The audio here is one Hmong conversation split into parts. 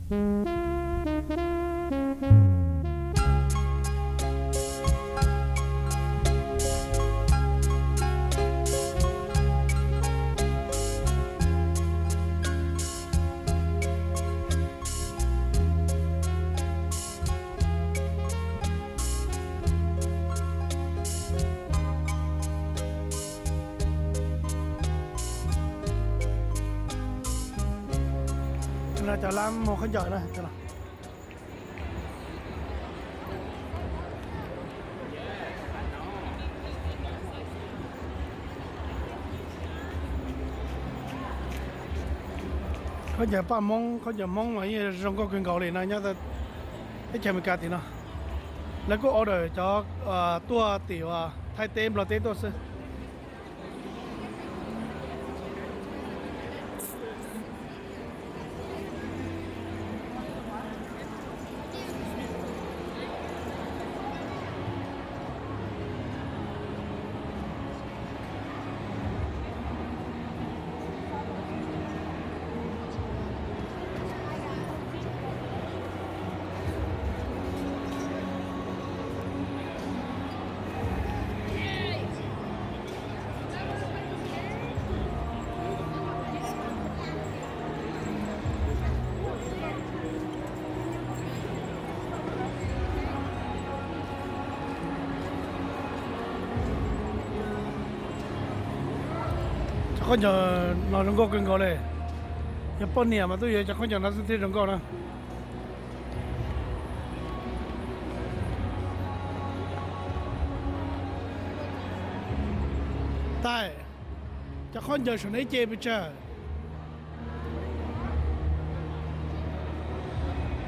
No cov lab muag khaub ncaws na. Khaub ncaws paj Hmoob, khaub ncaws Hmoob mas yeej zoo nkauj kawg nkaus li no nyob teb chaws Amelikas tim no. Lawv kuj order cov tuaj tim Thaib teb Nplog teb tuaj xwb. Cov khaub ncaws no zoo nkauj kawg nkaus li. Yog poj niam mas twb yuav cov khaub ncaws no xwb thiaj zoo nkauj na. Tais, cov khaub ncaws saum no ib ce pes tsawg?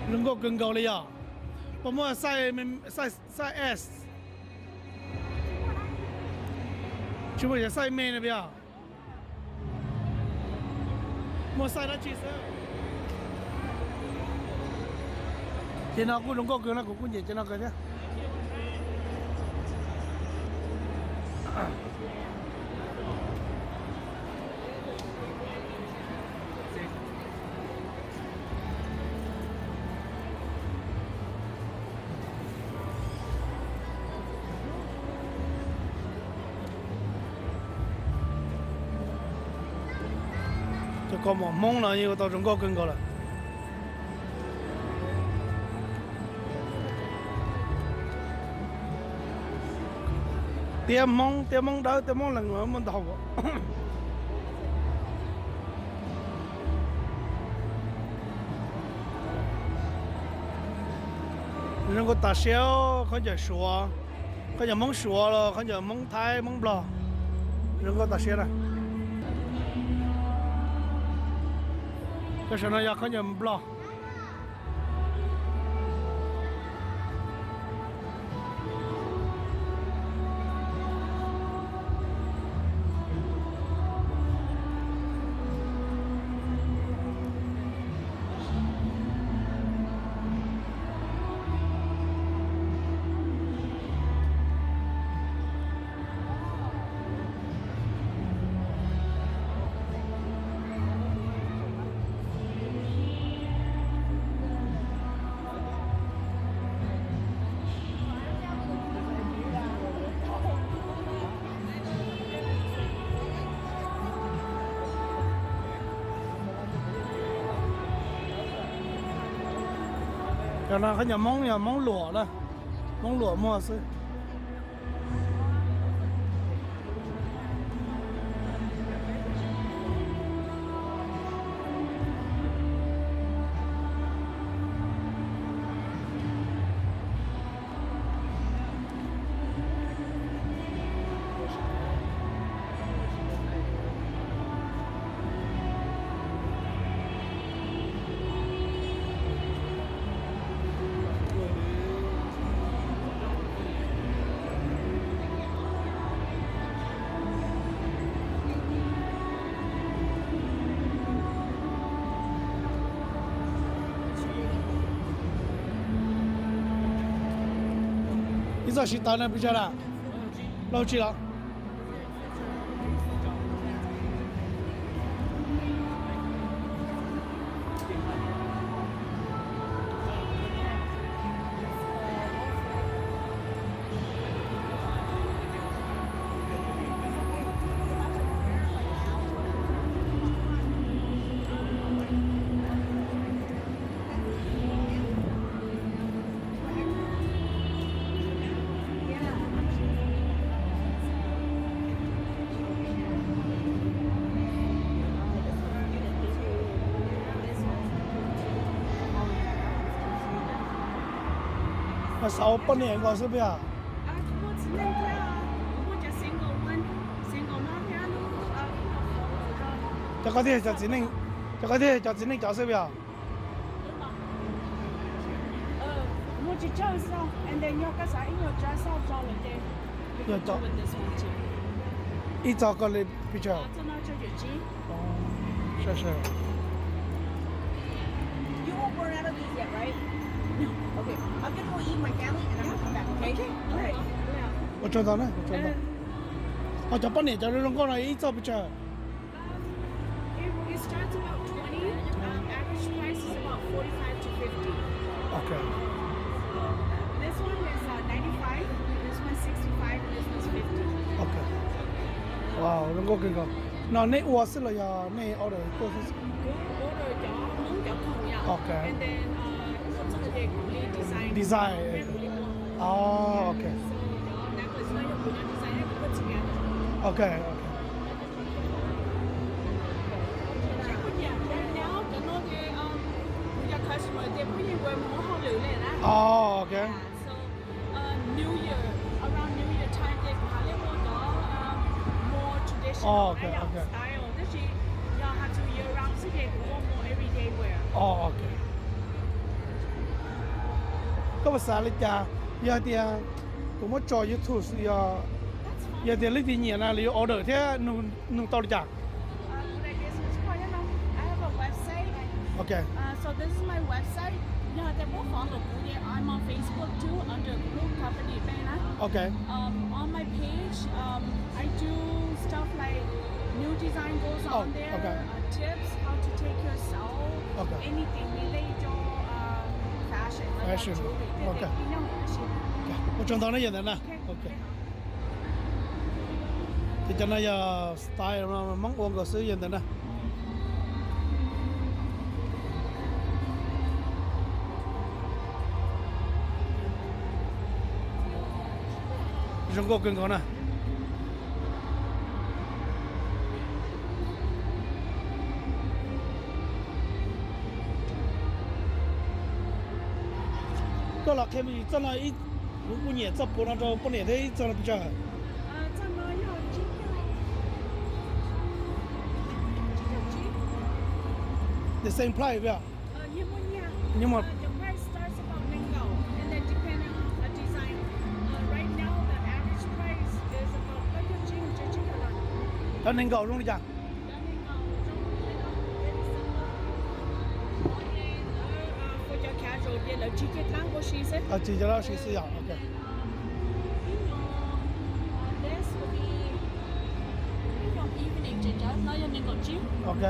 Zoo nkauj kawg nkaus li yog. Puas muaj size, size S? Tsis muaj, yog size me no puas yog? Muaj size dab tsi xwb? Ces no kuj zoo nkauj kawg no, kuv kuj nyiam cov no kawg thiab. Cov kaus mom Hmoob no yeej ua tau zoo nkauj kawg nkaus lawm. Tiab Hmoob, tiab Hmoob dawb, tiab Hmoob lees muaj ntau. Zoo nkauj tas siab, khaub ncaws Suav, khaub ncaws Hmoob Suav los khaub ncaws Hmoob Thaib Hmoob Nplog. Zoo nkauj tas siab na. Cov saum no yog khaub ncaws Nplog. Cov no khaub ncaws Hmoob, yog Hmoob Luam na, Hmoob Luam muag xwb. Ib txoj siv tawv no pes tsawg na? Plaub tsib los? Mas xav ua poj niam nkaus xwb puas yog? Cov koj thiaj cov txiv neej, cov koj thiaj cov txiv neej cov xwb puas yog? Ib txog koj li picture. Ua tsaug ntau na, ua tsaug ntau. Ho cov poj niam cov zoo nkauj no ib txoj picture? Ok. Wow, zoo nkauj kawg nkaus. No nej ua xwb los yog nej order tuaj xwb? Ok. Design. Ok. Ok, ok. Ok. Ok, ok. Ok. Koj puas xav li cas yog tias kuv muab tso YouTube, yog tias leej twg nyiam na los yuav order thiab nug tau li cas? Ok. Yog tias muab follow kuv ces I'm on Facebook too under Group Company page na. Ok. On my page, I do stuff like new design goes on there, tips how to take yourself, anything related to fashion, like jewelry, ib nyuag ua si. Ua tsaug ntau na yog ntawd na. Ok. Ces cov no yog style no Hmoob ua nkaus xwb yog ntawd na. Zoo nkauj kawg nkaus na. Koj los qhia me ntsis txoj no, kuv kuj nyiam txoj puav no rau poj niam thiab ib txoj no pes tsawg? The same price, yeah. Cov nees nkaum zoo li cas? Tsis cov lab si xwb yom. Ok.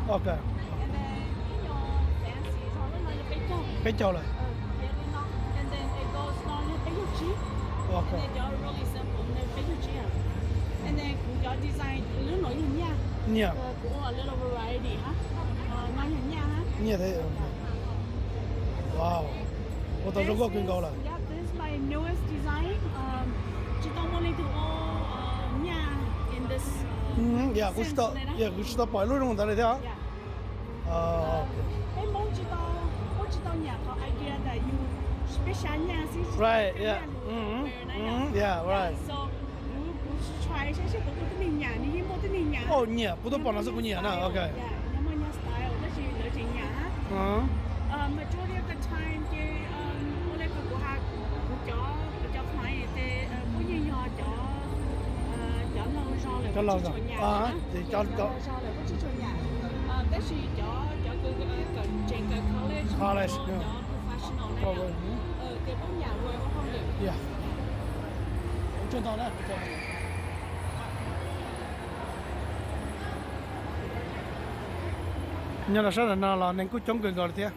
Ok. Peb caug lawm. Ok. Nyiaj. Nyiaj thiab. Wow. Ua tau zoo nkauj kawg nkaus lawm. Yog kuv tsis tau pom lub zoo ntawd li thiab. Peb Hmoob tsis tau, kuj tsis tau nyiam qhov idea that you special nyaj xwb, tsis tau nyaj lus na. So kuv, kuv try saib seb puas muaj tib neeg nyiam, nws yeej muaj tib neeg nyiam. Oh, nyiam, kuv twb pom no xwb kuv nyiam na. Ok. Nyiam muaj nyiam style tab sis lawv tsis nyiam na. Majority of the time ces ua li kuv, kuv has, kuv cov, kuv cov client ces kuj yeej yog cov, cov laug zog lawm, cov laug zog, cov laug zog lawm kuj tsis tshua nyiam. Tab sis cov, cov kws tseem kawm college, college, cov professional na, ces kuj nyiam ua ua hauj lwm. Nyob rau sab nram no los neeg kuj coob kawg nkaus li thiab.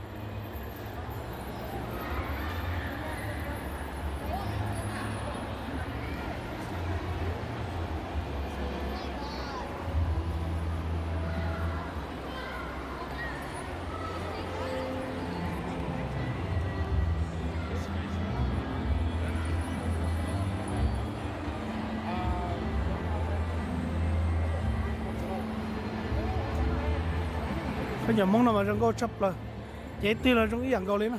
Peb cov Hmoob no mas zoo nkauj tshaj plaws. Ces twg los zoo ib yam nkaus li na.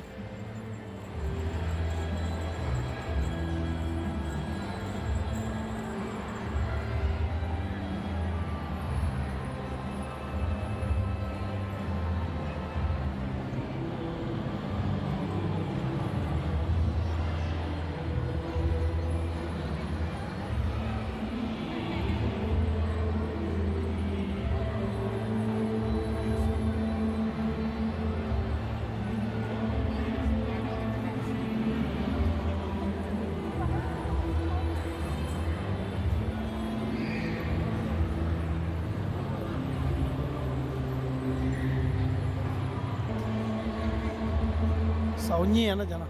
Xauv nyiaj no cov no.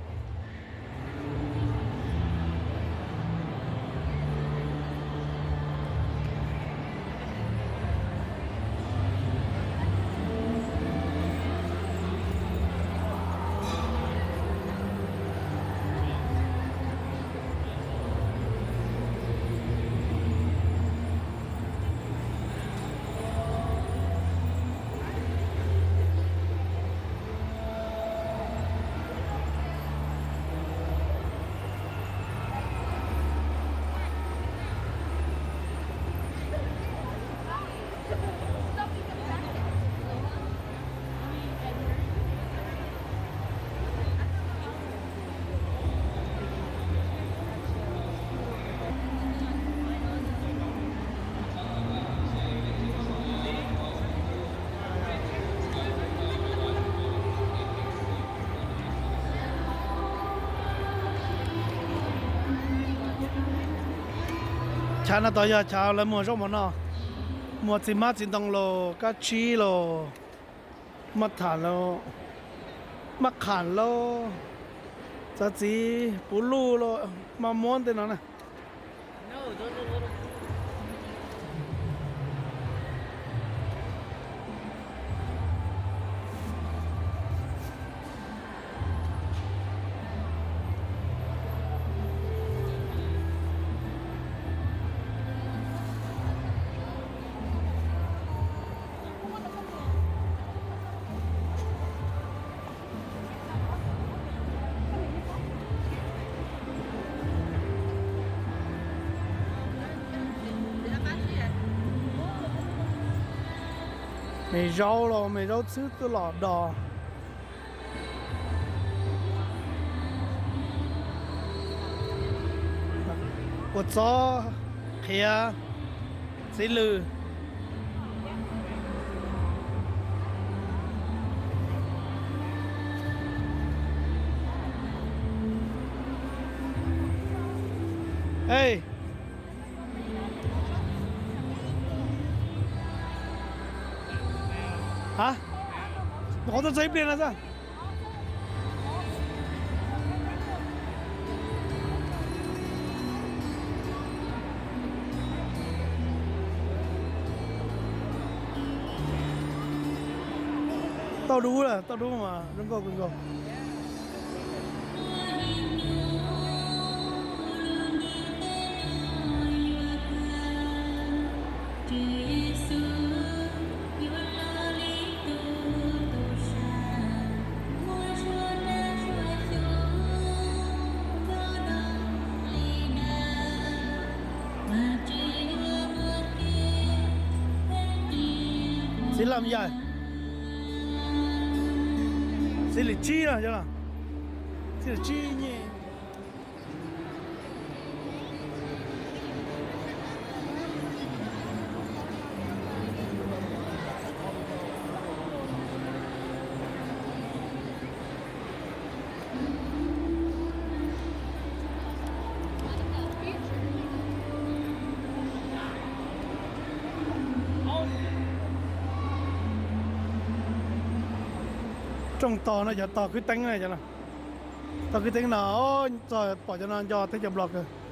Chav no tod yog chav lawv muag zaub mov noj, muag txiv hmab txiv ntoo los kab tsib los, maj tham los, maj qham los, txav txiv puv luj los, maj muab tej no na. Me zaub los me zaub txhwb twb los do. Kua txob, qhiav, txiv lws. Ej, ha, qhov tuaj txog ib pliag no xwb. Tauj dub lawm, tauj dub mas zoo nkauj kawg nkaus. Txiv Lam Yaj, txiv Lim Tsib no, txiv Lim Tsib nyiaj. Rooj tog no cov tog kwv teeb na, tog kwv teeb no, txog pom cov no nco teb cov Nplog kawg.